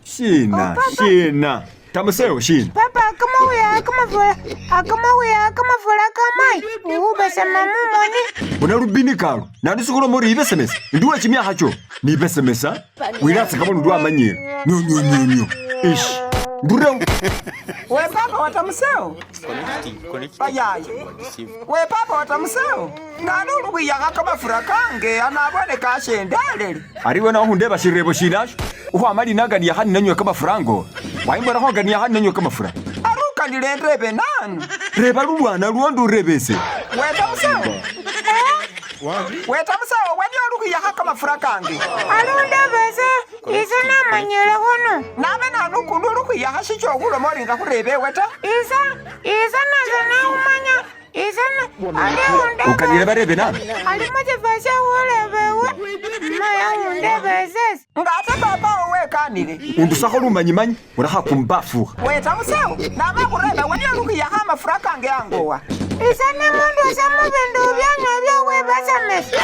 Shina, shina. Tamuseo shina. Papa akamawuya akamafura akamawuya akamafura kamayi ukhubesema mumoni. Bona lubinikalo. Nandisukhuloma ori ibesemesa. Ndi we chimyakha cho. Nibesemesa. Wilatsa kabona uri wamanyile. Nyo nyo nyo nyo. Ish. Ndureo. We papa watamuseo bayaye we papa watamuseo nani uli khwiyakha kamafura kange anabone kashendalele. Ari wena wakhundeba shirebo shinasho. Ukhwama lina niyakha ninanywe kamafura ngo. Waimbolakho nga niyakha ninanywe kamafura. Ari ukanile ndebe nanu. Reba lulwana lwo ndurebese. Wetamuseo wetamuseo weni uli khwiyakha kamafura kange. Ali undebese ise namanyile khuno. Nabe nanu ukundi uli khwiyakha shicho khuloma ori nga khureba ewe ta. Isa isa nase nakhumanya isa ali Ukanile undebese barebe nanu. ali muchifo sha khureba ewe maya undebesese. Nga ate papa wekanile. Undusakho lumanyimanyi ulakha kumbafukha. Wetamuseo nama khureba weni uli khwiyakha amafura kange angowa. Isa ni mundu ose mubindu byanywe byokhwibesemesa.